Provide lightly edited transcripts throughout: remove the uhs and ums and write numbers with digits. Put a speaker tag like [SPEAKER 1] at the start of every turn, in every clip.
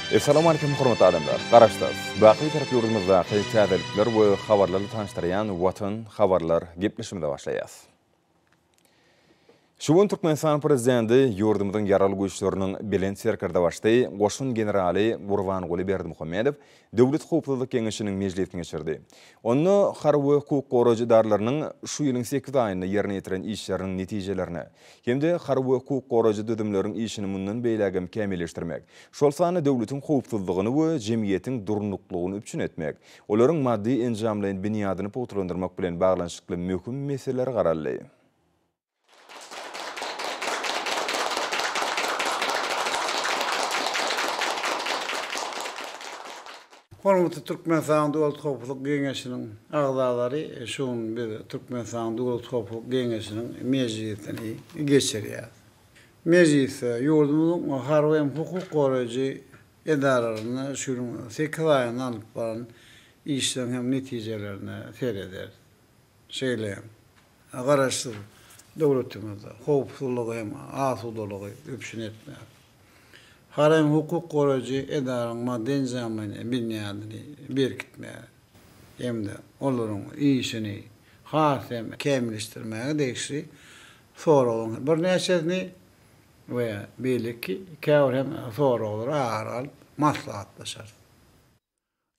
[SPEAKER 1] Essalamu Aleýkum hormatly adamlar! Garaşsyz, baky Bitarap ýurdumyzdaky täzelikler we habarlarly tanyşdyrýan Watan habarlar gepleşigimize başlaýas. Şu gün Türkmenistan Prezidenti ýurdumyzyň Ýaragly Güýçleriniň Belent Serkerdebaşysy, goşun generaly Gurbanguly Berdimuhamedow Döwlet howpsuzlyk geňeşiniň mejlisini geçirdi. Onda harby we hukuk goraýjy edaralarynyň şu ýylyň sekiz aýynda ýerine ýetiren işleriniň netijelerine hem-de harby we hukuk goraýjy düzümleriň işini mundan beýlägem kämilleşdirmek, şol sanda döwletiň howpsuzlygyny we jemgyýetiň durnuklygyny üpjün etmek, olaryň maddy-enjamlaýyn binýadyny pugtalandyrmak bilen baglanyşykly möhüm meselelere garaldy.
[SPEAKER 2] Hormatly Türkmenistanyň Döwlet howpsuzlyk geňeşiniň agzalary, şu gün biz Türkmenistanyň Döwlet howpsuzlyk geňeşiniň mejlisini geçirýäris. Mejlisde ýurdumyzyň harby hem hukuk goraýjy edaralarynda şu ýylyň sekiz aýynda alnyp baran işleriň hem netijelerine serederis. Şeýle hem Garaşsyz döwletimizde howpsuzlygy hem asudalygy üpjün etmek, harby hukuk goraýjy edaranyň maddy-enjamlaýyn binýadyny berkitmäge hem-de olaryň işini has hem kämilleşdirmäge degişli soraglaryň birnäçesini we beýleki käbir hem soraglary ara alyp maslahatlaşarys.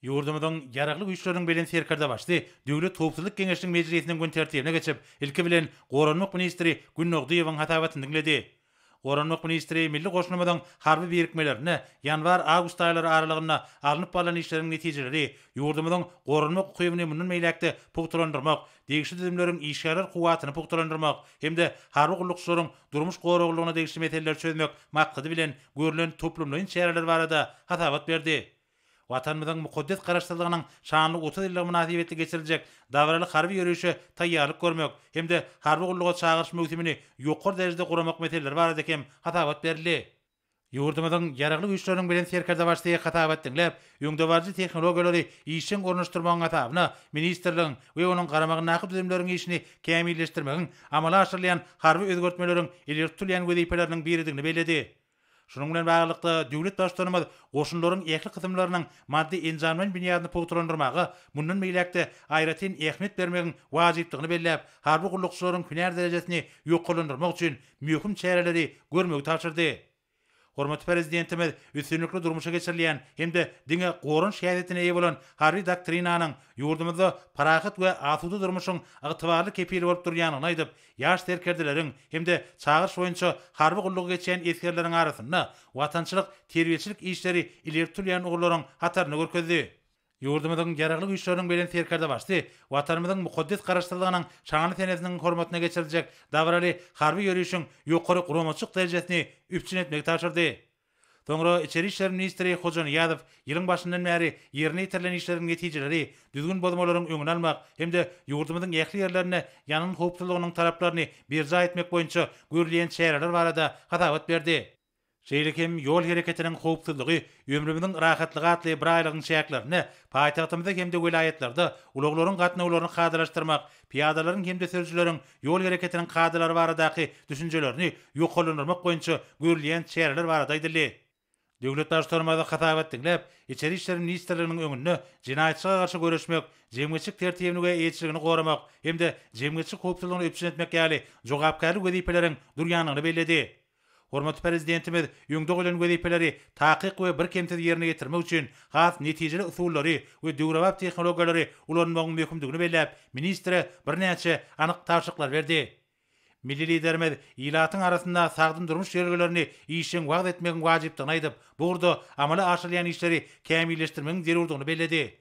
[SPEAKER 3] Ýurdumyzyň Ýaragly Güýçleriniň Belent Serkerdebaşysy Döwlet howpsuzlyk geňeşiniň mejlisiniň gün tertibine geçip, ilki bilen, goranmak ministri Gündogdyýewiň hasabatyny diňledi. Goranmak ministri milli goşunymyzyň harby birikmelerinde ýanwar-awgust aýlary aralygynda alnyp barlan işleriň netijeleri, ýurdumyzyň goranmak ukybyny mundan beýläk-de pugtalandyrmak, degişli düzümleriň işgärler kuwwatyny pugtalandyrmak hem-de harby gullukçylaryň durmuş goraglylygyna degişli meseleleri çözmek maksady bilen görlen toplumlaýyn çäreler barada hasabat berdi. Watanymyzyň mukaddes Garaşsyzlygynyň şanly 30 ýyllygy mynasybetli geçiriljek dabaraly harby ýörişe taýýarlyk görmek hem-de harby gulluga çagyryş möwsümini ýokary derejede guramak meseleleri barada hem hasabat berildi. Ýurdumyzyň Ýaragly Güýçleriniň Belent Serkerdebaşysy hasabat diňläp, öňdebaryjy tehnologiýalary işjeň ornaşdyrmagyň hasabyna ministrligiň we onuň garamagyndaky düzümleriň işini kämilleşdirmegiň amala aşyrylýan harby özgertmeleriň ileri tutulýan wezipeleriniň biridigini belledi. Şunuň bilen baglylykda, döwlet Baştutanymyz goşunlaryň ähli kysymlarynyň maddy-enjamlaýyn binýadyny pugtalandyrmaga mundan beýläk-de aýratyn ähmiýet bermegiň wajypdygyny belläp, harby gullukçylaryň hünär derejesini ýokarlandyrmak üçin möhüm çäreleri görmegi tabşyrdy. Hormatly Prezidentimiz üstünlikli durmuşa geçirilýän hem-de diňe goranyş häsiýetine eýe bolan Harby doktrinanyň ýurdumyzda parahat we asuda durmuşyň ygtybarly kepili bolup durýandygyny aýdyp, ýaş serkerdeleriň hem-de çagyryş boýunça harby gullugy geçýän esgerleriň arasynda watançylyk, terbiýeçilik işleri ileri tutulýan ugurlaryň hatarynda görkezdi. Ýurdumyzyň Ýaragly Güýçleriniň Belent Serkerdebaşysy Watanymyzyň mukaddes Garaşsyzlygynyň şanly senesiniň hormatyna geçiriljek dabaraly harby ýörişiň ýokary guramaçylyk derejesini üpjün etmegi tabşyrdy. Soňra içeri işler ministri Hojanyýazow ýylyň başyndan bäri ýerine ýetirilen işleriň netijeleri, düzgün bozmalaryň öňüni almak hem-de ýurdumyzyň ähli ýerlerinde ýangyn howpsuzlygynyň talaplaryny berjaý etmek boýunça görülýän çäreler barada hasabat berdi. Şeýle hem Ýol hereketiniň howpsuzlygy, ömrümiziň rahatlygy atly biraýlygyň çäklerinde paýtagtymyzda hem-de welaýatlarda ulaglaryň gatnawlaryny kadalaşdyrmak, pyýadalaryň hem-de sürüjileriň ýol hereketiniň kadalary baradaky düşünjelerini ýokarlandyrmak boýunça görülýän çäreler barada aýdyldy. Döwlet Baştutanymyz hasabat diňläp, Içeri işler ministrliginiň öňünde jenaýatçylyga garşy göreşmek, jemgyýetçilik tertibini we eýeçiligini goramak hem-de jemgyýetçilik howpsuzlygyny üpjün etmek ýaly jogapkärli wezipeleriň durýandygyny belledi. Hormatly Prezidentimiz öňde goýlan wezipeleri takyk we birkemsiz ýerine ýetirmek üçin has netijeli usullary we döwrebap tehnologiýalary ulanmagyň möhümdigini belläp, ministre birnäçe anyk tabşyryklary berdi. Milli Liderimiz ilatyň arasynda sagdyn durmuş ýörelgelerini işjeň wagyz etmegiň wajypdygyny aýdyp, bu ugurda amala aşyrylýan işleri kämilleşdirmegiň zerurdygyny belledi.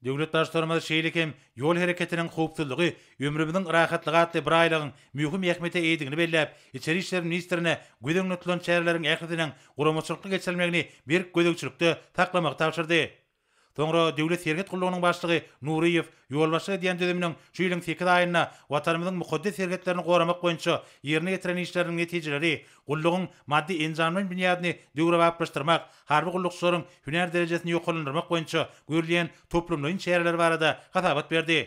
[SPEAKER 3] Döwlet Baştutanymyz şeýle hem Ýol hereketiniň howpsuzlygy, ömrümiziň rahatlygy atly biraýlygyň möhüm ähmiýete eýedigini belläp, içeri işler ministrine göz öňünde tutulan çäreleriň ählisiniň guramaçylykly geçirilmegini berk gözegçilikde saklamagy tabşyrdy. Soňra Döwlet serhet gullugynyň başlygy Nuryýew ýolbaşçylyk edýän düzüminiň şu ýylyň sekiz aýynda Watanymyzyň mukaddes serhetlerini goramak boýunça ýerine ýetiren işleriniň netijeleri, gullugyň maddy-enjamlaýyn binýadyny döwrebaplaşdyrmak, harby gullukçylaryň hünär derejesini ýokarlandyrmak boýunça görülýän toplumlaýyn çäreler barada hasabat berdi.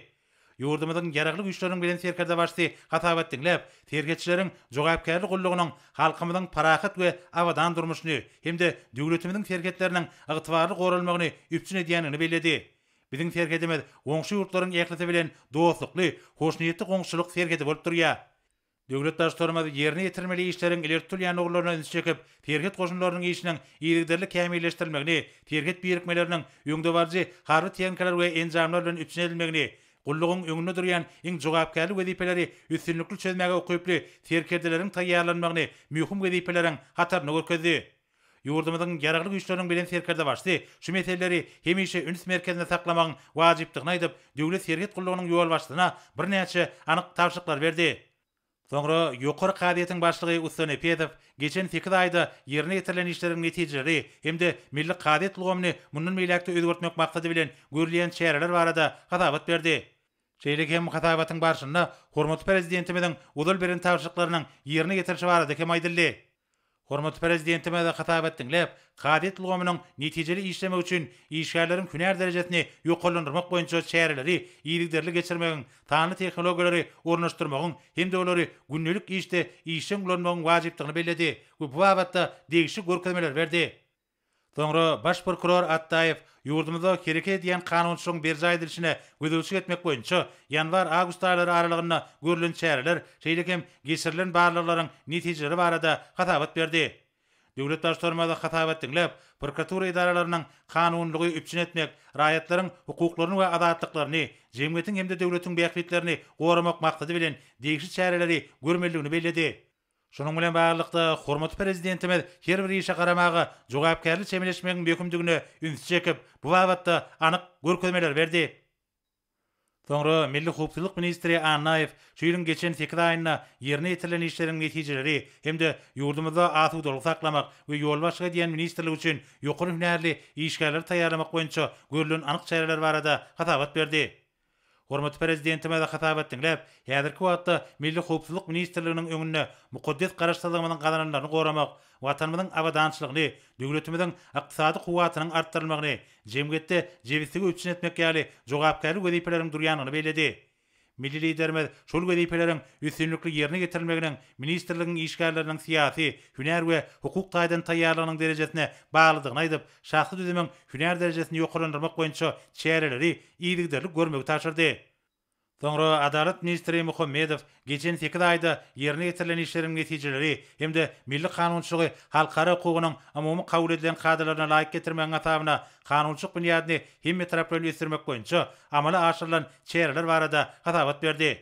[SPEAKER 3] Ýurdumyzyň Ýaragly Güýçleriniň Belent Serkerdebaşysy hasabat diňläp, serhetçileriň jogapkärli gullugynyň halkymyzyň parahat we abadan durmuşyny hem-de döwletimiziň serhetleriniň ygtybarly goralmagyny üpjün edýändigini belledi. Biziň serhedimiz goňşy ýurtlaryň ählisi bilen dostlukly, hoşniýetli goňşuçylyk serhedi bolup durýar. Döwlet Baştutanymyz ýerine ýetirilmeli işleriň ileri tutulýan ugurlaryna ünsi çekip, serhet goşunlarynyň işiniň yzygiderli kämilleşdirilmegini, serhet birikmeleriniň öňdebaryjy harby tehnikalar we enjamlar bilen üpjün edilmegini, gullugyň öňünde durýan iň jogapkärli wezipeleri üstünlikli çözmäge ukyply serkerdeleriň taýýarlanmagyny möhüm wezipeleriň hatarynda görkezdi. Ýurdumyzyň Ýaragly Güýçleriniň Belent Serkerdebaşysy şu meseleleri hemişe üns merkezinde saklamagyň wajypdygyny aýdyp, Döwlet serhet gullugynyň ýolbaşçysyna birnäçe anyk tabşyryklary berdi. Soňra Ýokary kazyýetiň başlygy Ussa Nepesow geçen sekiz aýda ýerine ýetirilen işleriň netijeleri hem-de milli kazyýet ulgamyny mundan beýläk-de özgertmek maksady bilen görülýän çäreler barada hasabat berdi. Şeýle hem hasabatyň barşynda hormatly Prezidentimiziň ozal beren tabşyryklarynyň ýerine ýetirilişi barada hem aýdyldy. Hormatly Prezidentimiz hasabat diňläp, kazyýet ulgamynyň netijeli işlemegi üçin işgärleriň hünär derejesini ýokarlandyrmak boýunça çäreleri yzygiderli geçirmegiň, sanly tehnologiýalary ornaşdyrmagyň hem-de olary gündelik işde işjeň ulanmagyň wajypdygyny belledi we bu babatda degişli görkezmeleri berdi. Soňra Baş prokuror Atdaýew ýurdumyzda hereket edýän kanunçylygyň berjaý edilişine gözegçilik etmek boýunça ýanwar-awgust aýlary aralygynda görlen çäreler, şeýle hem geçirilen barlaglaryň netijeleri barada hasabat berdi. Döwlet Baştutanymyz hasabat diňläp, prokuratura edaralarynyň kanunylygy üpjün etmek, raýatlaryň hukuklaryny we azatlyklaryny, jemgyýetiň hem-de döwletiň bähbitlerini goramak maksady bilen degişli çäreleri görmelidigini belledi. Şunuň bilen baglylykda, hormatly Prezidentimiz her bir işe garamaga jogapkärli çemeleşmegiň möhümdigine ünsi çekip, bu babatda anyk görkezmeleri berdi. Soňra Milli howpsuzlyk ministri Annaýew şu ýylyň geçen sekiz aýynda ýerine ýetirilen işleriň netijeleri hem-de ýurdumyzda asudalygy saklamak we ýolbaşçylyk edýän ministrlik üçin ýokary hünärli işgärleri taýýarlamak boýunça görlen anyk çäreler barada hasabat berdi. Hormatly Prezidentimiz hasabat diňläp, häzirki wagtda Milli howpsuzlyk ministrliginiň öňünde mukaddes Garaşsyzlygymyzyň gazananlaryny goramak, Watanymyzyň abadançylygyny, döwletimiziň ykdysady kuwwatynyň artdyrylmagyny, jemgyýetde jebisligi üpjün etmek ýaly jogapkärli wezipeleriň durýandygyny belledi. Milli Liderimiz şol wezipeleriň üstünlikli ýerine ýetirilmeginiň ministrligiň işgärleriniň syýasy, hünär we hukuk taýdan taýýarlygynyň derejesine baglydygyny aýdyp, şahsy düzümiň hünär derejesini ýokarlandyrmak boýunça çäreleri yzygiderli görmegi tabşyrdy. Soňra Adalat ministri Muhammedow geçen sekiz aýda ýerine ýetirilen işleriň netijeleri hem-de milli kanunçylygy halkara hukugynyň umumy kabul edilen kadalaryna laýyk getirmegiň hasabyna kanunçylyk binýadyny hemmetaraplaýyn ösdürmek boýunça amala aşyrylan çäreler barada hasabat berdi.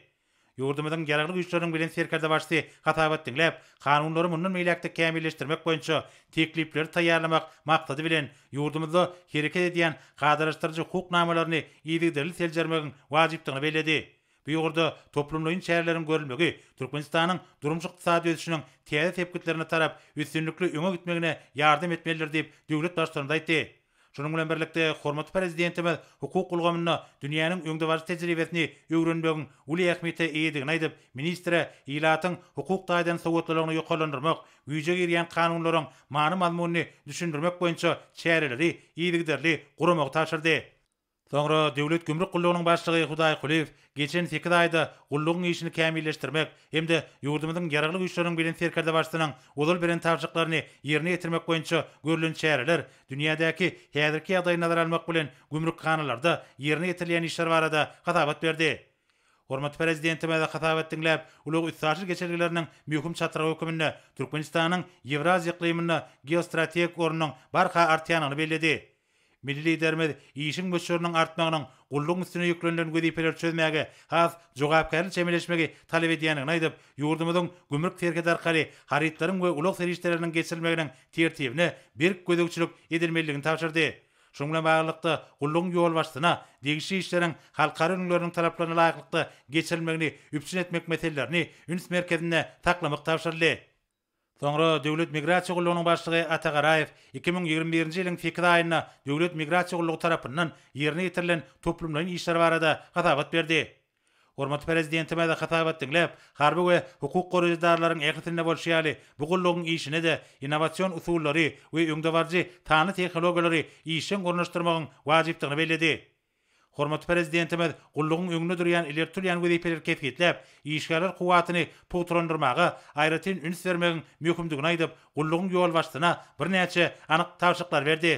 [SPEAKER 3] Ýurdumyzyň Ýaragly Güýçleriniň Belent Serkerdebaşysy hasabat diňläp, kanunlary mundan beýläk-de kämilleşdirmek boýunça teklipleri taýýarlamak maksady bilen, ýurdumyzda hereket edýän kadalaşdyryjy hukuk namalaryny yzygiderli seljermegiň wajypdygyny belledi. Bu ugurda toplumlaýyn çäreleriň görülmegi Türkmenistanyň durmuş-ykdysady ösüşiniň täze sepgitlerine tarap üstünlikli öňe gitmegine ýardam etmelidir diýip, döwlet Baştutanymyz aýtdy. Şunuň bilen birlikde, hormatly Prezidentimiz hukuk ulgamynda dünýäniň öňdebaryjy tejribesini öwrenmegiň uly ähmiýete eýedigini aýdyp, ministre ilatyň hukuk taýdan sowatlylygyny ýokarlandyrmak, güýje girýän kanunlaryň many-mazmunyny düşündirmek boýunça çäreleri yzygiderli guramagy tabşyrdy. Soňra Döwlet gümrük gullugynyň başlygy Hudaý Kulyýew geçen sekiz aýda gullugyň işini kämilleşdirmek hem-de ýurdumyzyň Ýaragly Güýçleriniň Belent Serkerdebaşysynyň ozal beren tabşyryklaryny ýerine ýetirmek boýunça görlen çäreler, dünýädäki häzirki ýagdaýy nazara almak bilen gümrükhanalarda ýerine ýetirilýän işler barada hasabat berdi. Hormatly Prezidentimiz hasabat diňläp, ulag-üstaşyr geçelgeleriniň möhüm çatrygy höküminde Türkmenistanyň Ýewraziýa yklymynda geostrategik ornunyň barha artýandygyny belledi. Milli Liderimiz işiň möçberiniň artmagynyň gullugyň üstüne ýüklenilen wezipeleri çözmäge has jogapkärli çemeleşmegi talap edýändigini aýdyp, ýurdumyzyň gümrük serhedi arkaly harytlaryň we ulag serişdeleriniň geçirilmeginiň tertibine berk gözegçilik edilmelidigini tabşyrdy. Şunuň bilen baglylykda, gullugyň ýolbaşçysyna degişli işleriň halkara ülňüleriniň talaplaryna laýyklykda geçirilmegini üpjün etmek meselelerini üns merkezinde saklamak tabşyryldy. Soňra Döwlet migrasiýa gullugynyň başlygy Ata Garaýew 2021-nji ýylyň sekiz aýynda Döwlet migrasiýa gullugy tarapyndan ýerine ýetirilen toplumlaýyn işler barada hasabat berdi. Hormatly Prezidentimiz hasabat diňläp, harby we hukuk goraýjy edaralaryň ählisinde bolşy ýaly, bu gullugyň işine-de innowasion usullary we öňdebaryjy sanly tehnologiýalary işjeň ornaşdyrmagyň wajypdygyny belledi. Hormatly Prezidentimiz gullugyň öňünde durýan ileri tutulýan wezipeleri kesgitläp, işgärler kuwwatyny pugtalandyrmaga aýratyn üns bermegiň möhümdigini aýdyp, gullugyň ýolbaşçysyna birnäçe anyk tabşyryklary berdi.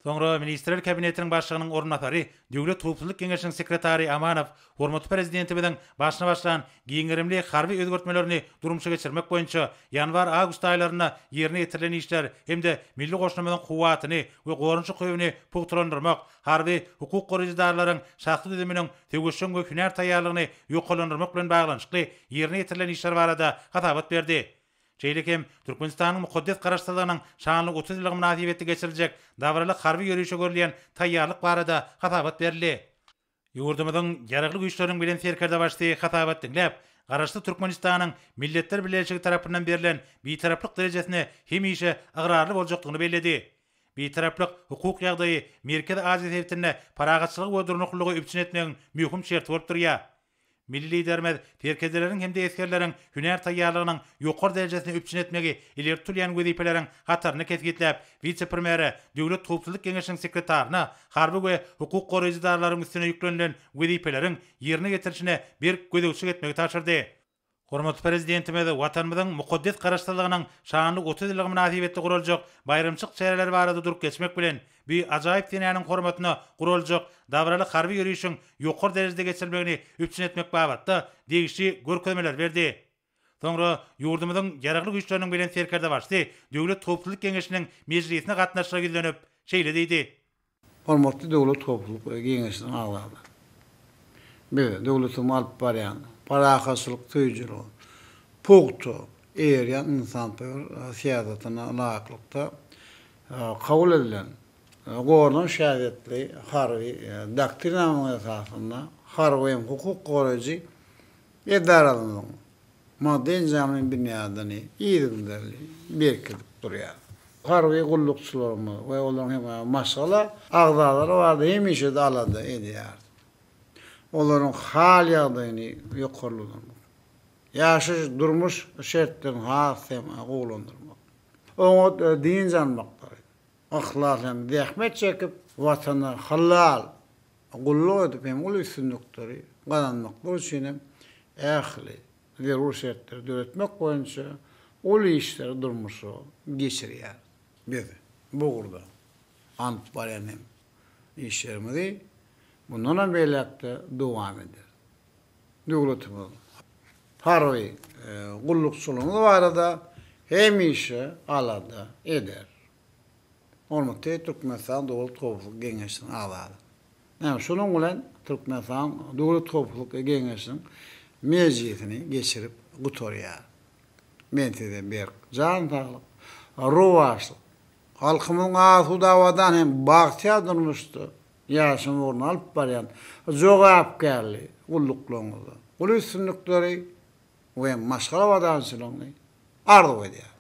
[SPEAKER 3] Soňra Ministrler Kabinetiniň Başlygynyň orunbasary, Döwlet howpsuzlyk geňeşiniň sekretary Amanow hormatly Prezidentimiziň başyny başlan giň gerimli harby özgertmelerini durmuşa geçirmek boýunça ýanwar-awgust aýlarynda ýerine ýetirilen işler hem-de milli goşunymyzyň kuwwatyny we goranyş ukybyny pugtalandyrmak, harby hukuk goraýjy edaralaryň şahsy düzüminiň söweşjeň we hünär taýýarlygyny ýokarlandyrmak bilen baglanyşykly ýerine ýetirilen işler barada hasabat berdi. Şeýle hem Türkmenistanyň mukaddes Garaşsyzlygynyň şanly 30 ýyllygy mynasybetli geçiriljek dabaraly harby ýörişe görülýän taýýarlyk barada hasabat berildi. Ýurdumyzyň Ýaragly Güýçleriniň Belent Serkerdebaşysy hasabat diňläp, Garaşsyz Türkmenistanyň Milletler Bileleşigi tarapyndan berlen Bitaraplyk derejesine hemişe ygrarly boljakdygyny belledi. Bitaraplyk hukuk ýagdaýy Merkezi Aziýa sebitinde parahatçylygy we durnuklylygy üpjün etmegiň möhüm şerti bolup durýar. Milli Liderimiz serkerdeleriň hem-de esgerleriň hünär taýýarlygynyň ýokary derejesini üpjün etmegi ileri tutulýan wezipeleriň hataryny kesgitläp, wise-premýere, Döwlet howpsuzlyk geňeşiniň sekretaryna harby we hukuk goraýjy edaralaryň üstüne ýüklenilen wezipeleriň ýerine ýetirilişine berk gözegçilik etmegi tabşyrdy. Hormatly Prezidentimiz Watanymyzyň mukaddes Garaşsyzlygynyň şanly 30 ýyllygy mynasybetli guraljak baýramçylyk çäreleri barada durup geçmek bilen, bu ajaýyp senäniň hormatyna guraljak dabaraly harby ýörişiň ýokary derejede geçirilmegini üpjün etmek babatda degişli görkezmeleri berdi. Soňra ýurdumyzyň Ýaragly Güýçleriniň Belent Serkerdebaşysy Döwlet howpsuzlyk geňeşiniň mejlisine gatnaşyja ýüzlenip, şeýle diýdi.
[SPEAKER 2] Hormatly Döwlet howpsuzlyk geňeşiniň agzalary! Biz döwletimiziň alyp barýan parahatçylyk söýüjilige pugta eýerýän ynsanperwer syýasatyna laýyklykda kabul edilen Goranyş häsiýetli harby doktrinamyzyň esasynda harby hem hukuk goraýjy edaralarymyzyň maddy-enjamlaýyn binýadyny yzygiderli berkidip durýar. Harby gullukçylarymyz we olaryň hem maşgala agzalary barada hemişe-de alada edýäris. Olaryň hal-ýagdaýyny ýokarlandyrmak, ýaşaýyş-durmuş şertlerini has hem gowulandyrmak, oňat dynç almaklary, yhlas hem zähmet çekip, Watana halal gulluk edip hem uly üstünlikleri gazanmaklary üçin hem ähli zerur şertleri döretmek boýunça uly işleri durmuşa geçirýär. Biz bu ugurda alyp barýan hem işlerimizi mundan hem beýläk-de dowam ederis. Döwletimiz harby gullukçylygymyz barada hemişe alada eder. Hormatly Türkmenistan Döwlet howpsuzlyk geňeşiniň agzasy. Näme, şunuň bilen Türkmenistan Döwlet howpsuzlyk geňeşiniň mejlisini geçirip gutarýar. Men size berk jan saglyk, rowaçlyk, halkymyzyň asuda-abadan hem bagtyýar durmuşda ýaşamagy ugrunda alyp barýan jogapkärli gulluklaryňyzda uly üstünlikleri we maşgala abadançylygyny arzuw edýär.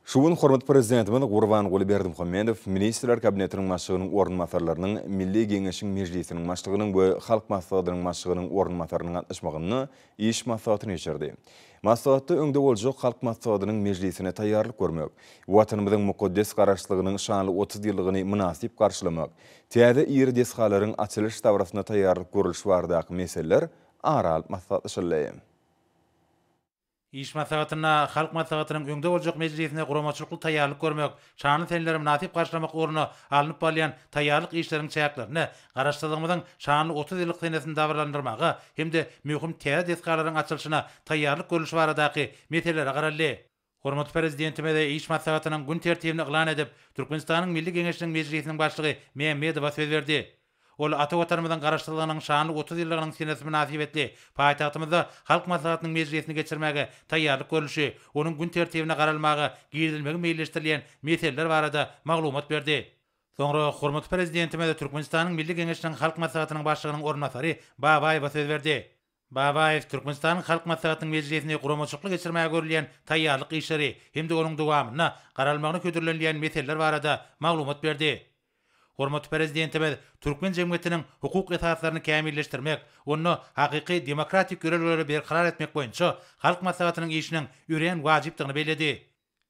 [SPEAKER 1] Şu gün hormatly Prezidentimiz Gurbanguly Berdimuhamedow Ministrler Kabinetiniň Başlygynyň orunbasarlarynyň, Milli Geňeşiň Mejlisiniň Başlygynyň we Halk Maslahatynyň Başlygynyň orunbasarynyň gatnaşmagynda iş maslahatyny geçirdi. Maslahatda öňde boljak Halk Maslahatynyň mejlisine taýýarlyk görmek, Watanymyzyň mukaddes Garaşsyzlygynyň şanly 30 ýyllygyny mynasyp garşylamak, täze iri desgalaryň açylyş dabarasyna taýýarlyk görlüşi baradaky meseleler ara alyp maslahatlaşyldy.
[SPEAKER 3] Iş maslahatynda Halk Maslahatynyň öňde boljak mejlisine guramaçylykly taýýarlyk görmek, şanly seneleri mynasyp garşylamak ugrunda alnyp barylýan taýýarlyk işleriň çäklerinde Garaşsyzlygymyzyň şanly 30 ýyllyk senesini dabaralandyrmaga hem-de möhüm täze desgalaryň açylyşyna taýýarlyk görlüşi baradaky meselelere garaldy. Hormatly Prezidentimiz iş maslahatynyň gün tertibini yglan edip, Türkmenistanyň Milli Geňeşiniň Mejlisiniň Başlygy Mämmedowa söz berdi. Ol ata Watanymyzyň Garaşsyzlygynyň şanly 30 ýyllygynyň senesi mynasybetli paýtagtymyzda Halk Maslahatynyň mejlisini geçirmäge taýýarlyk görlüşi, onuň gün tertibine garalmaga girizilmegi meýilleşdirilýän meseleler barada maglumat berdi. Soňra hormatly Prezidentimiz Türkmenistanyň Milli Geňeşiniň Halk Maslahatynyň Başlygynyň orunbasary Babaýewa söz berdi. Babaýew Türkmenistanyň Halk Maslahatynyň mejlisini guramaçylykly geçirmäge görülýän taýýarlyk işleri hem-de onuň dowamynda garalmagyna hödürlenilýän meseleler barada maglumat berdi. Hormatly Prezidentimiz türkmen jemgyýetiniň hukuk esaslaryny kämilleşdirmek, onda hakyky demokratik ýörelgeleri berkarar etmek boýunça Halk Maslahatynyň işiniň örän wajypdygyny belledi.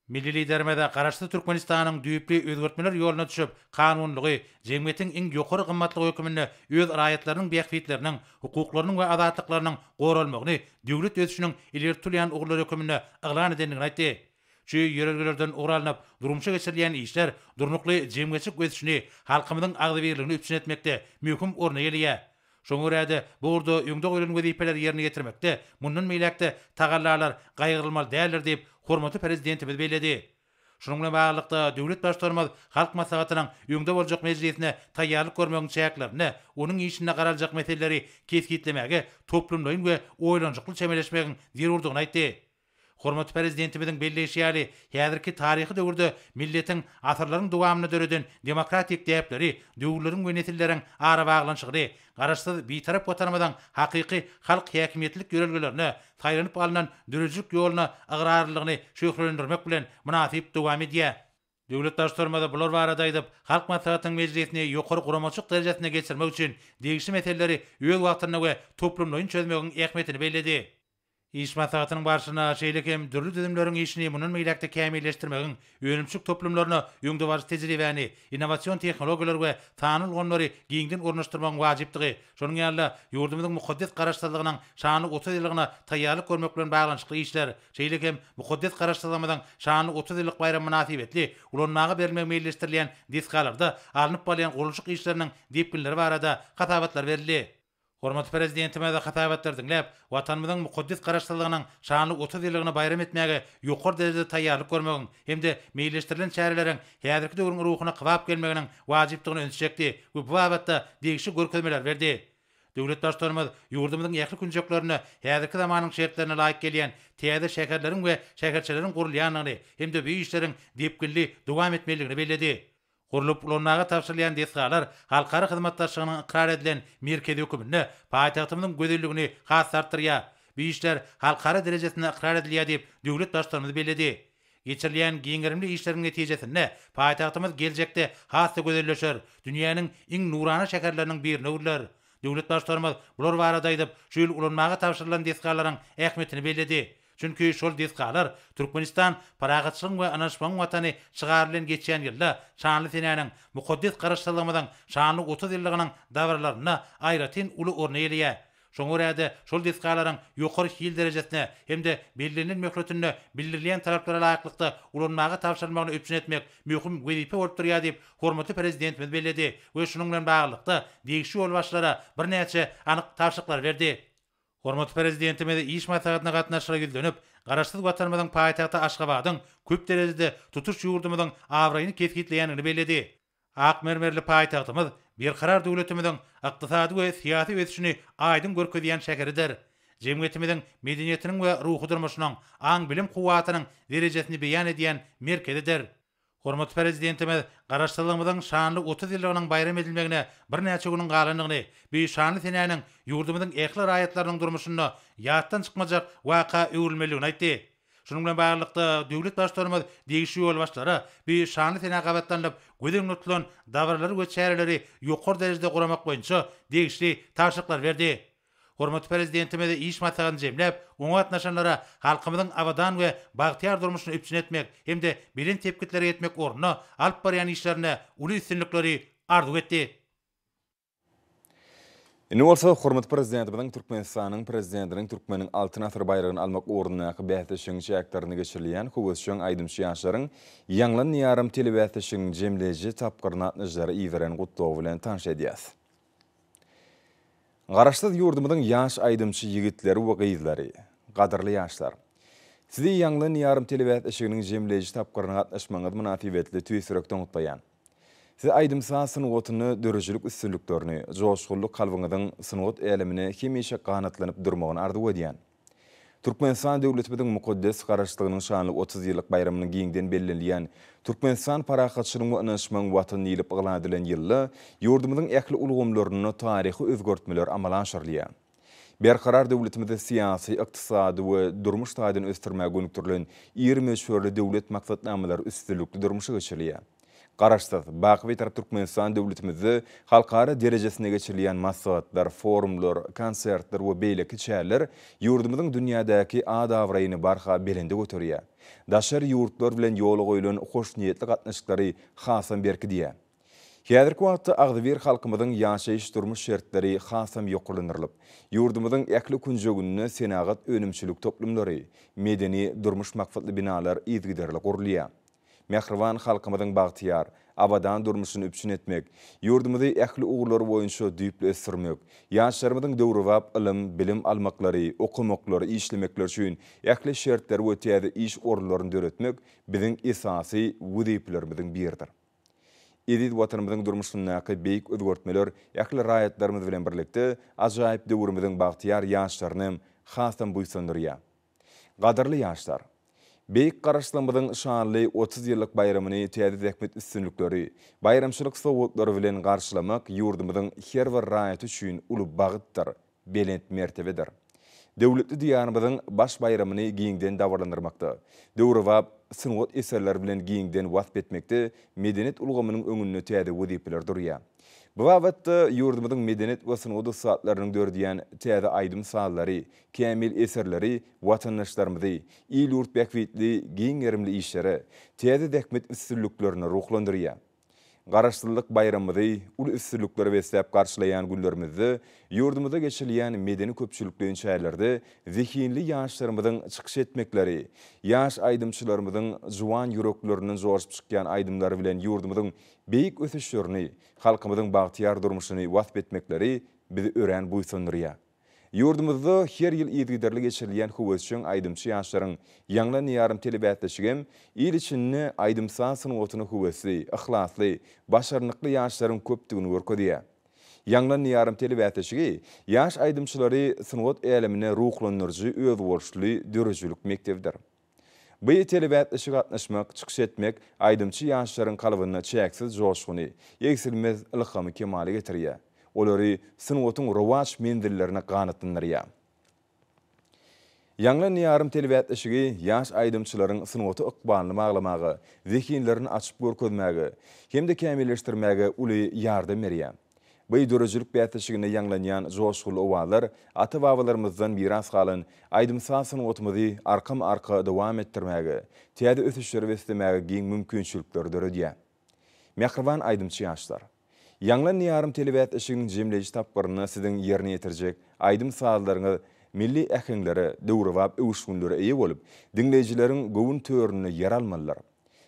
[SPEAKER 3] Milli Liderimiz Garaşsyz Türkmenistanyň düýpli özgertmeler ýoluna düşüp, kanunylygy jemgyýetiň iň ýokary gymmatlygy hökmünde öz raýatlarynyň bähbitleriniň, hukuklarynyň we azatlyklarynyň goralmagyny döwlet ösüşiniň ileri tutulýan ugurlary hökmünde yglan edendigini aýtdy. Şu ýörelgelerden ugur alnyp, durmuşa geçirilýän işler durnukly jemgyýetçilik ösüşini, halkymyzyň agzybirligini üpjün etmekde möhüm orny eýeleýär. Şoňa görä-de, bu ugurda öňde goýlan wezipeleri ýerine ýetirmekde mundan beýläk-de tagallalar gaýgyrylmaly däldir diýip, hormatly Prezidentimiz belledi. Şunuň bilen baglylykda, döwlet Baştutanymyz Halk Maslahatynyň öňde boljak mejlisine taýýarlyk görmegiň çäklerinde onuň işinde garaljak meseleleri kesgitlemäge toplumlaýyn we oýlanyşykly çemeleşmegiň zerurdygyny aýtdy. Hormatly Prezidentimiziň belleýşi ýaly, häzirki taryhy döwürde milletiň asyrlaryň dowamynda döreden demokratik däpleri döwürleriň we nesilleriň arabaglanyşygyny, Garaşsyz, Bitarap Watanymyzyň hakyky halk häkimiýetlilik ýörelgelerine, saýlanyp alnan döredijilik ýoluna ygrarlylygyny şöhlelendirmek bilen mynasyp dowam edýär. Döwlet Baştutanymyz bular barada aýdyp, Halk Maslahatynyň mejlisini ýokary guramaçylyk derejesinde geçirmek üçin degişli meseleleri öz wagtynda we toplumlaýyn çözmegiň ähmiýetini belledi. Iş maslahatynyň barşynda şeýle hem dürli düzümleriň işini mundan beýläk-de kämilleşdirmegiň, önümçilik toplumlaryna öňdebaryjy tejribäni, innowasion tehnologiýalary we sanly ulgamlary giňden ornaşdyrmagyň wajypdygy, şonuň ýaly-da, ýurdumyzyň mukaddes Garaşsyzlygynyň şanly 30 ýyllygyna taýýarlyk görmek bilen baglanyşykly işler, şeýle hem mukaddes Garaşsyzlygymyzyň şanly 30 ýyllyk baýramy mynasybetli ulanmaga berilmegi meýilleşdirilýän desgalarda alnyp barylýan gurluşyk işleriniň depginleri barada hasabatlar berildi. Hormatly Prezidentimiz hasabatlary diňläp, Watanymyzyň mukaddes Garaşsyzlygynyň şanly 30 ýyllygyny baýram etmäge ýokary derejede taýýarlyk görmegiň hem-de meýilleşdirilen çäreleriň häzirki döwrüň ruhuna kybap gelmeginiň wajypdygyna ünsi çekdi we bu babatda degişli görkezmeleri berdi. Döwlet Baştutanymyz ýurdumyzyň ähli künjeklerinde häzirki zamanyň şertlerine laýyk gelýän täze şäherleriň we şäherçeleriň gurulýandygyny hem-de bu işleriň depginli dowam etmelidigini belledi. Gurlup ulanmaga tabşyrylýan desgalar halkara hyzmatdaşlygynyň ykrar edilen merkezi höküminde paýtagtymyzyň gözelligini has-da artdyrýar. Bu işler halkara derejesinde ykrar edilýär diýip, döwlet Baştutanymyz belledi. Geçirilýän giň gerimli işleriň netijesinde paýtagtymyz geljekde has-da gözelleşer, dünýäniň iň nurana şäherleriniň birine öwrüler. Döwlet Baştutanymyz bular barada aýdyp, şu ýyl ulanmaga tabşyrylan desgalaryň ähmiýetini belledi. Çünki şol desgalar Türkmenistan parahatçylygyň we ynanyşmagyň Watany şygary bilen geçýän ýylda şanly senäniň, mukaddes Garaşsyzlygymyzyň şanly 30 ýyllygynyň dabaralarynda aýratyn uly orun eýeleýär. Şoňa görä-de, şol desgalaryň ýokary hil derejesine hem-de bellenilen möhletinde bildirilýän talaplara laýyklykda ulanmaga tabşyrylmagyny üpjün etmek möhüm wezipe bolup durýar diýip, hormatly Prezidentimiz belledi we şunuň bilen baglylykda, degişli ýolbaşçylara birnäçe anyk tabşyryklary berdi. Hormatly Prezidentimiz iş maslahatyna gatnaşyjylara ýüzlenip, Garaşsyz Watanymyzyň paýtagty Aşgabadyň köp derejede tutuş ýurdumyzyň abraýyny kesgitleýändigini belledi. Ak mermerli paýtagtymyz Berkarar döwletimiziň ykdysady we syýasy ösüşini aýdyň görkezýän şäheridir. Jemgyýetimiziň medeniýetiniň we ruhy durmuşynyň, aň-bilim kuwwatynyň derejesini beýan edýän merkezidir. Hormatly Prezidentimiz Garaşsyzlygymyzyň şanly 30 ýyllygynyň baýram edilmegine birnäçe günüň galandygyny, bu şanly senäniň ýurdumyzyň ähli raýatlarynyň durmuşynda ýatdan çykmajak waka öwrülmelidigini aýtdy. Şunuň bilen baglylykda, döwlet Baştutanymyz degişli ýolbaşçylara bu şanly senä gabatlanylyp göz öňünde tutulan dabaralary we çäreleri ýokary derejede guramak boýunça degişli tabşyryklary berdi. Hormatly Prezidentimiz iş maslahatyny jemläp, oňa gatnaşanlara halkymyzyň abadan we bagtyýar durmuşyny üpjün etmek hem-de belent sepgitlere ýetmek ugrunda alyp barýan işlerinde uly üstünlikleri arzuw etdi.
[SPEAKER 1] Indi bolsa hormatly Prezidentimiziň Türkmenistanyň Prezidentiniň Türkmeniň Altyn asyry baýragyny almak ugrundaky bäsleşigiň çäklerinde geçirilýän höwesjeň aýdymçy ýaşlaryň Ýaňlan Diýarym telebäsleşiginiň jemleýji tapgyryna gatnaşyjylary iberen gutlagy bilen tanyş edýäs. Garaşsyz ýurdumyzyň ýaş aýdymçy ýigitleri we gyzlary! Gadyrly ýaşlar! Sizi Ýaňlan Diýarym telebäsleşiginiň jemleýji tapgyryna gatnaşmagyňyz mynasybetli tüýs ýürekden gutlaýan. Size aýdym-saz sungatynda döredijilik üstünliklerini, joşgunly kalbyňyzyň sungat älemine hemişe ganatlanyp durmagyny arzuw edýän. Türkmenistan döwletimiziň mukaddes Garaşsyzlygynyň şanly 30 ýyllyk baýramynyň giňden bellenilýän Türkmenistan parahatçylygyň we ynanyşmagyň Watany diýlip yglan edilen ýylda ýurdumyzyň ähli ulgamlarynda taryhy özgertmeler amala aşyrylýar. Berkarar döwletimizi syýasy, ykdysady we durmuş taýdan ösdürmäge gönükdirilen iri möçberli döwlet maksatnamalary üstünlikli durmuşa geçirilýär. Garaşsyz, baky Bitarap Türkmenistan döwletimizde halkara derejesinde geçirilýän maslahatlar, forumlar, konsertler we beýleki çäreler ýurdumyzyň dünýädäki at-abraýyny barha belende göterýär. Daşary ýurtlar bilen ýola goýlan hoşniýetli gatnaşyklary hasam berkidýär. Häzirki wagtda agzybir halkymyzyň ýaşaýyş-durmuş şertleri hasam ýokarlandyrylyp, ýurdumyzyň ähli künjeginde senagat-önümçilik toplumlary, medeni-durmuş maksatly binalar yzygiderli gurulýar. Mähriban halkymyzyň bagtyýar, abadan durmuşyny üpjün etmek, ýurdumyzy ähli ugurlar boýunça düýpli ösdürmek, ýaşlarymyzyň döwrebap ylym, bilim almaklary, okamaklary, işlemekleri üçin ähli şertleri we täze iş orunlaryny döretmek biziň esasy wezipelerimiziň biridir. Eziz Watanymyzyň durmuşyndaky beýik özgertmeler ähli raýatlarymyz bilen birlikde, ajaýyp döwrümiziň bagtyýar ýaşlaryny hem hasam buýsandyrýar. Gadyrly ýaşlar! Beýik Garaşsyzlygymyzyň şanly 30 ýyllyk baýramyny täze zähmet üstünlikleri, baýramçylyk sowgatlary bilen garşylamak ýurdumyzyň her bir raýaty üçin uly bagtdyr, belent mertebedir. Döwletli Diýarymyzyň baş baýramyny giňden dabaralandyrmakda, döwrebap sungat eserleri bilen giňden wasp etmekde medeniýet ulgamynyň öňünde täze wezipeler durýar. Bu babatda ýurdumyzyň medeniýet we sungat ussatlarynyň döredýän täze aýdym-sazlary, kämil eserleri watandaşlarymyzy il-ýurt bähbitli giň gerimli işlere, täze zähmet üstünliklerine ruhlandyrýar. Garaşsyzlyk baýramymyzy uly üstünliklere besläp garşylaýan günlerimizde ýurdumyzda geçirilýän medeni-köpçülikleýin çärelerde zehinli ýaşlarymyzyň çykyş etmekleri, ýaş aýdymçylarymyzyň juwan ýüreklerinden joşup çykýan aýdymlary bilen ýurdumyzyň beýik ösüşlerini, halkymyzyň bagtyýar durmuşyny wasp etmekleri bizi örän buýsandyrýar. Ýurdumyzda her ýyl yzygiderli geçirilýän höwesjeň aýdymçy ýaşlaryň Ýaňlan ýarym telebäsleşigem il içinde aýdym-saz sungatyna höwesli, yhlasly, başarnykly ýaşlaryň köpdügini görkezýär. Ýaňlan ýarym telebäsleşigi ýaş aýdymçylary sungat älemine ruhlandyryjy özboluşly döredijilik mekdebidir. Bu telebäsleşige gatnaşmak, çykyş etmek aýdymçy ýaşlaryň kalbynda çäksiz joşguny, egsilmez ylhamy kemala getirýär, olary sungatyň rowaç menzillerine ganatlandyrýar. Ýaňlan ýarym telebäsleşigi ýaş aýdymçylaryň sungata ykbalyny baglamaga, zehinlerini açyp görkezmäge hem-de kämilleşdirmäge uly ýardam berýär. Bu döredijilik bäsleşiginde ýaňlanýan joşgunly owazlar ata-babalarymyzdan miras galan aýdym-saz sungatymyzy arkama-arka dowam etdirmäge, täze ösüşlere beslemäge giň mümkinçilikleri döredýär. Mähriban aýdymçy ýaşlar! Ýaňlan Diýarym telebäsleşigiň jemleýji tapgyrynda siziň ýerine ýetirjek aýdym-sazlaryňyz milli äheňlere, döwrebap öwüşginlere eýe bolup, diňleýjileriň göwün töründe ýer almalydyr.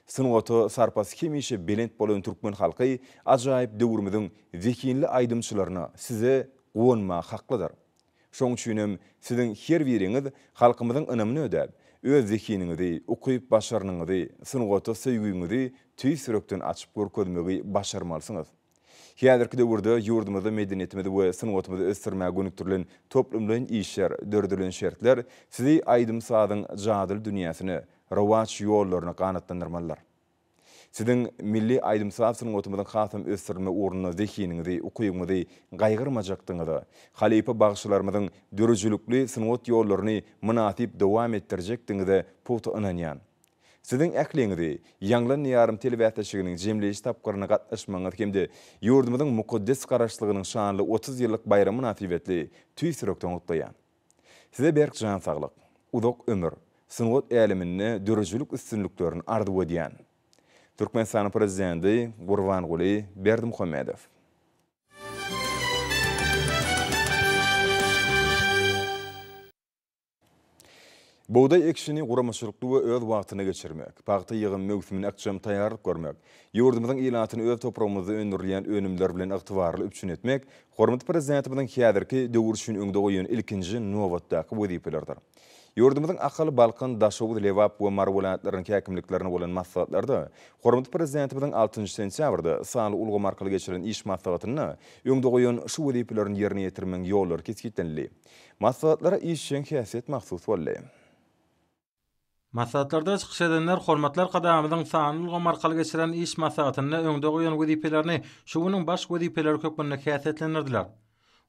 [SPEAKER 1] Sungata sarpasy hemişe belent bolan türkmen halky ajaýyp döwrümiziň zehinli aýdymçylaryna, size guwanmaga haklydyr. Şoň üçinem siziň her biriňiz halkymyzyň ynamyny ödäp, öz zehiniňizi, ukyp-başarnygyňyzy, sungata söýgüňizi tüýs ýürekden açyp görkezmegi başarmalysyňyz. Häzirki döwürde ýurdumyzda medeniýetimizi we sungatymyzy ösdürmäge gönükdirilen toplumlaýyn işler, döredilen şertler sizi aýdym-sazyň jadyly dünýäsine, rowaç ýollaryna ganatlandyrmalydyr. Siziň milli aýdym-saz sungatymyzyň hasam ösdürilmegi ugrunda zehiniňizi, ukybyňyzy gaýgyrmajakdygyňyza, halypa bagşylarymyzyň döredijilikli sungat ýollaryny mynasyp dowam etdirjekdigiňize pugta ynanýan. Siziň ähliňizi Ýaňlan Diýarym telebäsleşiginiň jemleýji tapgyryna gatnaşmagyňyz hem-de ýurdumyzyň mukaddes Garaşsyzlygynyň şanly 30 ýyllyk baýramy mynasybetli tüýs ýürekden gutlaýan. Size berk jan saglyk, uzak ömür, sungat äleminde döredijilik üstünliklerini arzuw edýän. Türkmenistanyň Prezidenti Gurbanguly Berdimuhamedow. Bugdaý ekişini guramaçylykly we öz wagtynda geçirmek, pagta ýygym möwsümine ykjam taýýarlyk görmek, ýurdumyzyň ilatyny öz topragymyzda öndürilýän önümler bilen ygtybarly üpjün etmek hormatly Prezidentimiziň häzirki döwür üçin öňde goýan ilkinji nobatdaky wezipeleridir. Ýurdumyzyň Ahal, Balkan, Daşoguz, Lebap we Mary welaýatlarynyň häkimliklerinde bolan maslahatlarda hormatly Prezidentimiziň altynjy sentýabrda sanly ulgam arkaly geçirilen iş maslahatynda öňde goýan şu wezipelerini ýerine ýetirmegiň ýollary kesgitlenildi. Maslahatlara işjeň häsiýet mahsus boldy.
[SPEAKER 4] Maslahatlarda çykyş edenler hormatly Arkadagymyzyň sanly ulgam arkaly geçiren iş maslahatynda öňde goýan wezipelerini şu günüň baş wezipeleri hökmünde häsiýetlendirdiler.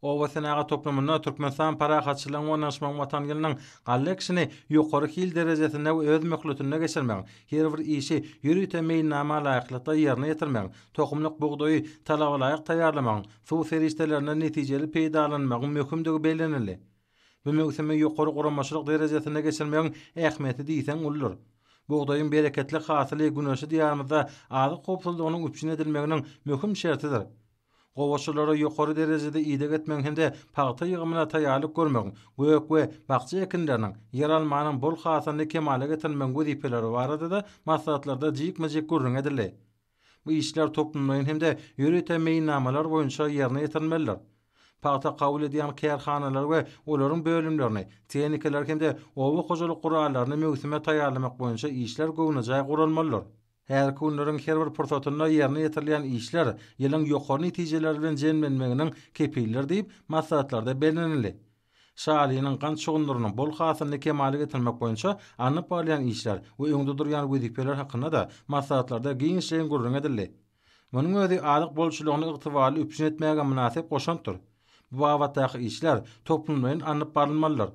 [SPEAKER 4] Oba senagat toplumynda Türkmenistan Parahatçylygyň we ynanyşmagyň Watany ýylynyň galla ekişini ýokary hil derejesinde we öz möhletinde geçirmegiň, her bir işi ýörite meýilnama laýyklykda ýerine ýetirmegiň, tohumlyk bugdaýy talabalaýyk taýýarlamagyň, suw serişdelerinden netijeli peýdalanmagyň möhümdigi bellenildi. Bu möwsümi ýokary guramaçylyk derejesinde geçirmegiň ähmiýeti diýseň uludyr. Bugdaýyň bereketli hasyly güneşli Diýarymyzda azyk howpsuzlygynyň üpjün edilmeginiň möhüm şertidir. Gowaçalara ýokary derejede ideg etmegiň hem-de pagta ýygymyna taýýarlyk görmegiň, gök we bakja ekinleriniň, ýeralmanyň bol hasylyny kemala getirmegiň wezipeleri barada-da maslahatlarda jikme-jik gürrüň edildi. Bu işler toplumlaýyn hem-de ýörite meýilnamalar boýunça ýerine ýetirilmelidir. Pagta kabul edýän kärhanalary we olaryň bölümlerini, tehnikalary hem-de oba hojalyk gurallaryny möwsüme taýýarlamak boýunça işler göwnejaý guralmalydyr. Häzirki günleriň her bir pursatynda ýerine ýetirilýän işler ýylyň ýokary netijeler bilen jemlenmeginiň kepilidir diýip, maslahatlarda bellenildi. Şalynyň gant şugundyrynyň bol hasylyny kemala getirmek boýunça alnyp barylýan işler we öňde durýan wezipeler hakynda-da maslahatlarda giňişleýin gürrüň edildi. Munuň özi azyk bolçulygyny ygtybarly üpjün etmäge mynasyp goşantdyr. Bu babatdaky işler toplumlaýyn alnyp barylmalydyr.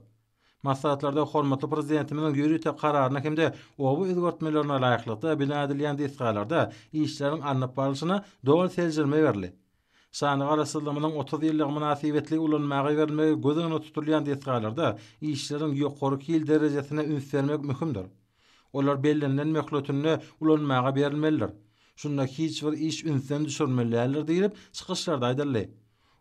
[SPEAKER 4] Maslahatlarda hormatly Prezidentimiziň ýörite Kararyna hem-de oba özgertmelerine laýyklykda bina edilýän desgalarda işleriň alnyp barlyşyna doly seljerme berildi. Şanly Garaşsyzlygymyzyň 30 ýyllygy mynasybetli ulanmaga berilmegi göz öňünde tutulýan desgalarda işleriň ýokary hil derejesine üns bermek möhümdir. Olar bellenilen möhletinde ulanmaga berilmelidir. Şunda hiç bir iş ünsden düşürilmeli däldir diýlip, çykyşlarda aýdyldy.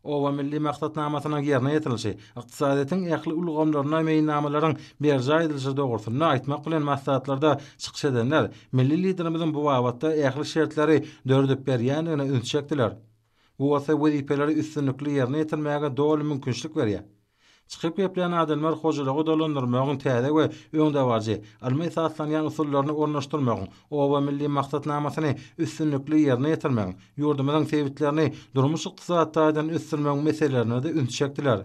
[SPEAKER 4] Oba milli maksatnamasynyň ýerine ýetirilişi, ykdysadyýetiň ähli ulgamlarynda meýilnamalaryň berjaý edilişi dogrusynda aýtmak bilen maslahatlarda çykyş edenler milli Liderimiziň bu babatda ähli şertleri döredip berýändigine üns çekdiler. Bu bolsa wezipeleri üstünlikli ýerine ýetirmäge doly mümkinçilik berýär. Çykyp geplän adamlar hojalygy dolandyrmagyň täze we öňdebaryjy, ylma esaslanýan usullaryny ornaşdyrmagyň, Oba milli maksatnamasyny üstünlikli ýerine ýetirmegiň, ýurdumyzyň sebitlerini durmuş-ykdysady taýdan ösdürmegiň meselelerine-de üns çekdiler.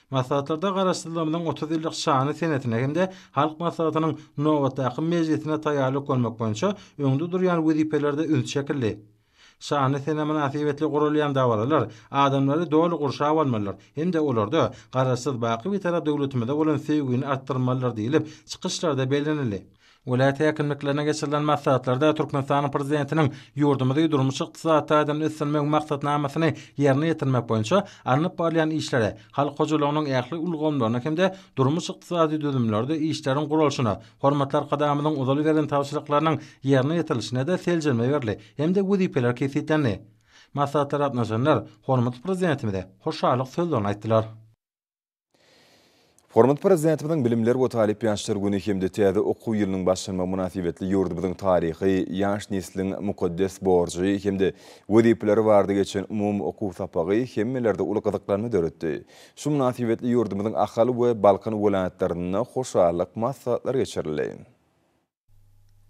[SPEAKER 4] Maslahatlarda Garaşsyzlygymyzyň 30 ýyllyk şanly senesine hem-de Halk Maslahatynyň nobatdaky mejlisine taýýarlyk görmek boýunça öňde durýan wezipelere-de üns çekildi. Şanly sene mynasybetli guralýan dabaralar adamlary doly gurşap almalydyr hem-de olarda Garaşsyz, baky Bitarap döwletimize bolan söýgini artdyrmalydyr diýlip, çykyşlarda bellenildi. Welaýat häkimliklerine geçirilen maslahatlarda Türkmenistanyň Prezidentiniň ýurdumyzy durmuş-ykdysady taýdan ösdürmegiň maksatnamasyny ýerine ýetirmek boýunça alnyp barylýan işlere, halk hojalygynyň ähli ulgamlaryna hem-de durmuş-ykdysady düzümlerde işleriň guralyşyna, Hormatly Arkadagymyzyň ozaly beren tabşyryklarynyň ýerine ýetirilişine-de seljerme berildi hem-de wezipeler kesgitlendi. Maslahatlara gatnaşanlar hormatly Prezidentimize hoşallyk sözlerini aýtdylar.
[SPEAKER 1] Hormatly Prezidentimiziň Bilimler we talyp ýaşlar güni hem-de täze okuw ýylynyň başlanmagy mynasybetli ýurdumyzyň taryhy, ýaş nesliň mukaddes borjy hem-de wezipeleri barada geçen umumy okuw sapagy hemmelerde uly gyzyklanma döretdi. Şu mynasybetli ýurdumyzyň Ahal we Balkan welaýatlarynda hoşallyk maslahatlary geçirildi.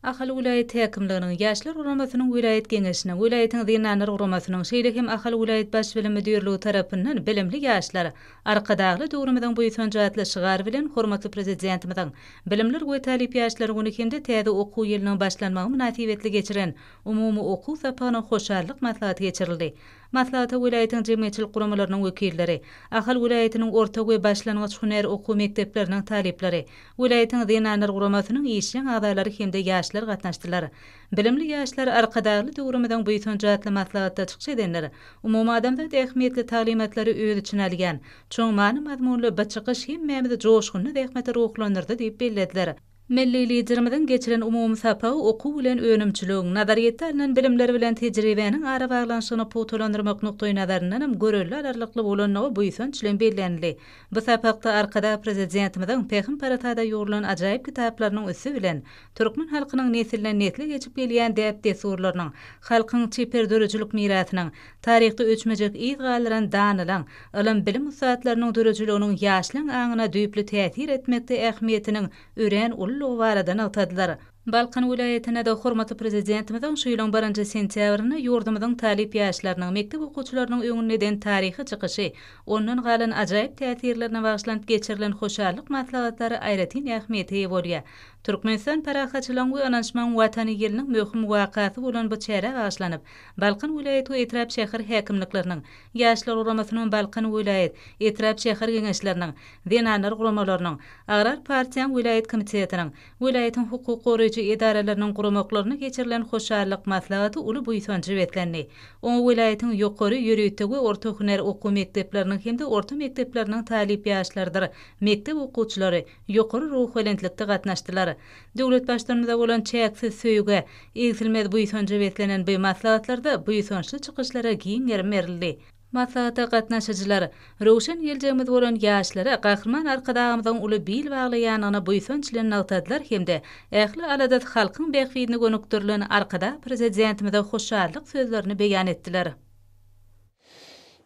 [SPEAKER 5] Ahal welaýat häkimliginiň, Ýaşlar guramasynyň welaýat Geňeşiniň, welaýatyň Zenanlar guramasynyň, şeýle hem Ahal welaýat Baş bilim müdirligi tarapyndan Bilimli ýaşlar, Arkadagly döwrümiziň buýsanjy atly şygar bilen hormatly Prezidentimiziň Bilimler we talyp ýaşlar güni hem-de täze okuw ýylynyň başlanmagy mynasybetli geçiren umumy okuw sapagyna hoşallyk maslahaty geçirildi. Maslahata welaýatyň jemgyýetçilik guramalarynyň wekilleri, Ahal welaýatynyň orta we başlangyç hünär okuw mekdepleriniň talyplary, welaýatyň Zenanlar guramasynyň işjeň agzalary hem-de ýaşlar gatnaşdylar. Bilimli ýaşlar Arkadagly döwrümiziň buýsanjy atly maslahatda çykyş edenler, umumadamzat ähmiýetli taglymatlary öz içine alýan, çuň many-mazmunly bu çykyş hemmämizi joşgunly zähmete ruhlandyrdy diýip bellediler. Milli Liderimiziň geçiren umumy sapagy okuw bilen önümçiligiň, nazaryýetde alnan bilimler bilen tejribäniň arabaglanyşygyny pugtalandyrmak nukdaýnazaryndanam görelde alarlykly bolandygy buýsanç bilen bellenildi. Bu sapakda Arkadag Prezidentimiziň pähim-parasada ýugrulan ajaýyp kitaplarynyň üsti bilen türkmen halkynyň nesilden-nesle geçip gelýän däp-dessurlarynyň, halkyň çeper döredijilik mirasynyň, taryhda öçmejek yz galdyran danylaň, ylym-bilim ussatlarynyň döredijiliginiň ýaşlaň aňyna düýpli täsir etmekde ähmiýetiniň örän ululygy barada nygtadylar. Balkan welaýatynda-da hormatly Prezidentimiziň şu ýylyň birinji sentýabrynda ýurdumyzyň talyp ýaşlarynyň, mekdep okuwçylarynyň öňünde eden taryhy çykyşy, ondan galan ajaýyp täsirlerine bagyşlanyp geçirilen hoşallyk maslahatlary aýratyn ähmiýete eýe bolýar. Türkmenistan parahatçylygyň we ynanyşmagyň Watany ýylynyň möhüm wakasy bolan bu çärä bagyşlanyp, Balkan welaýat we etrap şäher häkimlikleriniň, Ýaşlar guramasynyň Balkan welaýat, etrap şäher geňeşleriniň, Zenanlar guramalarynyň, Agrar partiýaň welaýat komitetiniň, welaýatyň hukuk goraýjy edaralarynyň guramaklarynda geçirilen hoşallyk maslahaty uly buýsanja beslendi. Oňa welaýatyň ýokary, ýörite we orta hünär okuw mekdepleriniň hem-de orta mekdepleriniň talyp ýaşlarydyr mekdep okuwçylary ýokary ruhubelentlikde gatnaşdylar. Döwlet Baştutanymyza bolan çäksiz söýgä, egsilmez buýsanja beslenen bu maslahatlarda buýsançly çykyşlara giň gerim berildi. Maslahata gatnaşyjylar, röwşen geljegimiz bolan ýaşlara Gahryman Arkadagymyzyň uly bil baglaýandygyny buýsanç bilen nygtadylar hem-de ähli aladasy halkyň bähbidine gönükdirilen Arkadag Prezidentimize hoşallyk sözlerini beýan etdiler.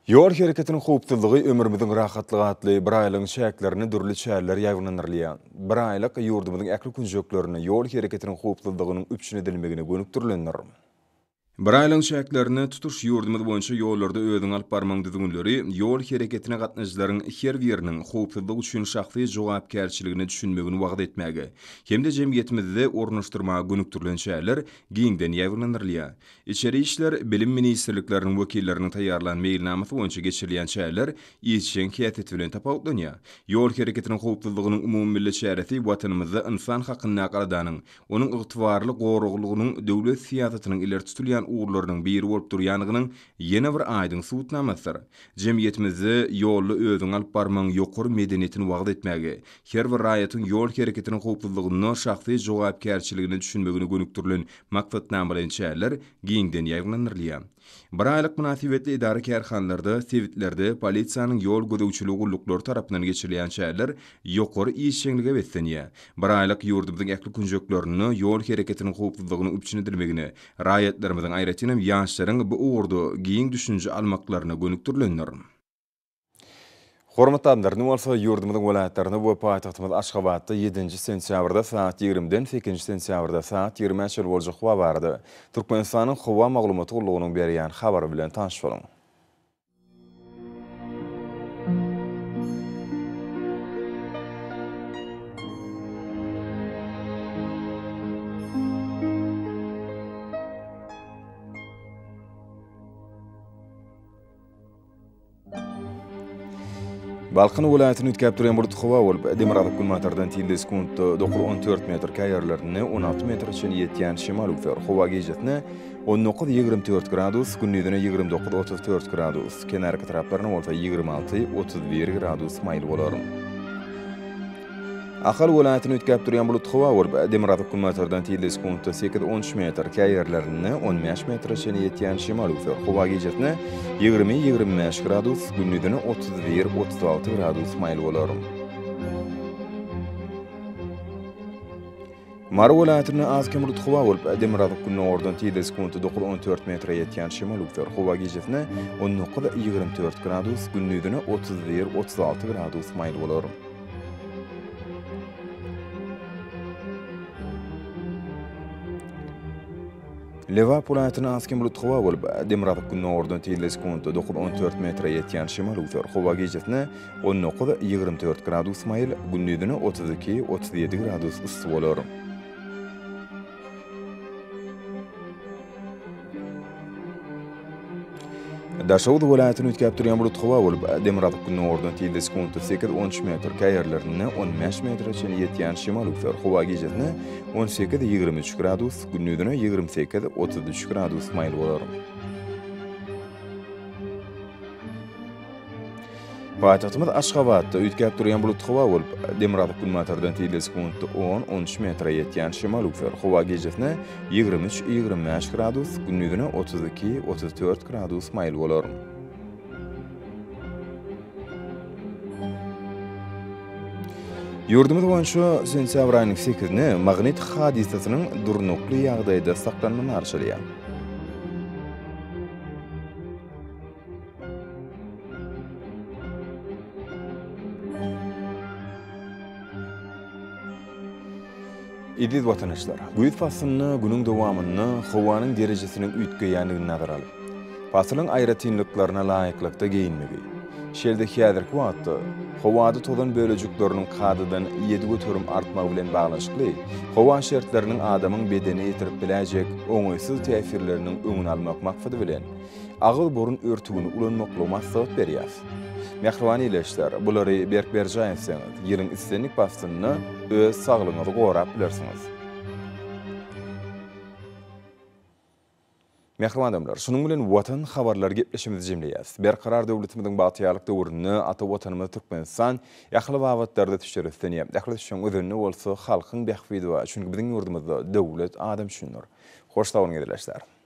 [SPEAKER 1] Ýol hereketiniň howpsuzlygy ömrümiziň rahatlygy atly biraýlygyň çäklerinde dürli çäreler ýaýbaňlandyrylýar. Biraýlyk ýurdumyzyň ähli künjeklerinde ýol hereketiniň howpsuzlygynyň üpjün edilmegine gönükdirilendir. Biraýlygyň çäklerinde tutuş ýurdumyz boýunça ýollarda özüňi alyp barmagyň düzgünleri ýol hereketine gatnaşyjylaryň her biriniň howpsuzlyk üçin şahsy jogapkärçiligine düşünmegini wagyz etmäge hem-de jemgyýetimizde ornaşdyrmaga gönükdirilen çäreler giňden ýaýbaňlandyrylýar. Içeri işler, Bilim ministrlikleriniň wekilleriniň taýýarlan meýilnamasy boýunça geçirilýän çäreler işjeň häsiýeti bilen tapawutlanýar. Ýol hereketiniň howpsuzlygynyň umumymilli çäresi Watanymyzda ynsan hakyndaky aladanyň, onuň ygtybarly goraglylygynyň döwlet syýasatynyň ileri tutulýan ugurlarynyň biri bolup durýandygynyň ýene bir aýdyň subutnamasydyr. Jemgyýetimizde ýolda özüňi alyp barmagyň ýokary medeniýetini wagyz etmäge, her bir raýatyň ýol hereketiniň howpsuzlygynda şahsy jogapkärçiligine düşünmegine gönükdirilen Maksatnamalaýyn çäreler giňden ýaýbaňlandyrylýar. Bir aýlyk mynasybetli edara-kärhanalarda, sebitlerde polisiýanyň ýol gözegçiligi gulluklary tarapyndan geçirilýän çäreler ýokary işjeňlige beslenýär. Bir aýlyk ýurdumyzyň ähli künjeklerinde ýol hereketiniň howpsuzlygynyň üpjün edilmegine, raýatlarymyzyň, aýratynam ýaşlaryň bu ugurda giň düşünje almaklaryna gönükdirilendir. Hormatly adamlar, indi bolsa ýurdumyzyň welaýatlarynda we paýtagtymyz Aşgabatda ýedinji sentýabrda sagat ýigrimiden sekizinji sentýabrda sagat ýigrimä çenli boljak howa barada Türkmenistanyň Howa maglumat gullugynyň berýän habary bilen tanyş boluň. Balkan welaýatyny üýtgäp durýan bulut howa bolup, demirgazyk-günbatardan tizligi sekuntda 9-14 metr, käýerlerinde 16 metre çenli ýetýän şemal öwser. Howa gijesine 19-24 gradus, gündizine 29-34 gradus, kenarki taraplarynda bolsa 26-31 gradus maýyl bolar. Ahal welaýatyny üýtgäp durýan bulut howa bolup, demirgazyk-günbatardan tizligi sekuntda sekiz-on üç metr, käýerlerinde 15 metre çenli ýetýän şemal öwser. Howa gijesine 20-25 gradus, gündizine 31-36 gradus maýyl bolar. Mary welaýatynda az-kem bulut howa bolup, demirgazyk-gündogardan tizligi sekuntda 9-14 metre ýetýän şemal öwser. Howa gijesine 19-24 gradus, gündizine 31-36 gradus maýyl bolar. Lebap welaýatynda az-kem bulut howa bolup, demirgazyk-gündogardan tizligi sekuntda 9-14 metre ýetýän şemal öwser. Howa gijesine 19-24 gradus maýyl, gündizine 32-37 gradus yssy bolar. Daşoguz welaýatyny üýtgäp durýan bulut howa bolup, demirgazyk-gündogardan tizligi sekuntda sekiz-on üç metr, käýerlerinde 15 metre çenli ýetýän şemal öwser. Howa gijesine 18-23 gradus, gündizine 28-33 gradus maýyl bolar. Paýtagtymyz Aşgabatda üýtgäp durýan bulut howa bolup, demirgazyk-günbatardan tizligi sekuntda on, on üç metre ýetýän şemal öwser. Howa gijesine 23, 25 gradus, gündizine 32, 34 gradus maýyl bolar. Ýurdumyz boýunça sentýabr aýynyň sekizine magnit hadysasynyň durnukly ýagdaýda saklanmagyna garaşylýar. Eziz watandaşlar, güýz paslynda günüň dowamynda howanyň derejesiniň üýtgeýändigini nazara alyp, pasylyň aýratynlyklaryna laýyklykda geýinmegi. Şeýle-de häzirki wagtda howada tozan bölejikleriniň kadadan 7% artmagy bilen baglanyşykly howa şertleriniň adamyň bedenine ýetirip biläýjek oňaýsyz täsirleriniň öňüni almak maksady bilen, agyz-burun örtügini ulanmaklygy maslahat berýäs. Mähriban ildeşler, bulary berk berjaý etseňiz, ýylyň islendik paslynda öz saglygyňyzy gorap bilersiňiz. Mähriban adamlar, şunuň bilen Watan habarlary gepleşigimizi jemleýäris. Berkarar döwletimiziň bagtyýarlyk döwründe ata Watanymyz Türkmenistan ähli babatlarda ösüşlere üstlenýär. Ähli ösüşiň özeninde bolsa halkyň bähbidi bar. Çünki biziň ýurdumyzda döwlet adam üçindir. Hoş sag boluň ildeşler!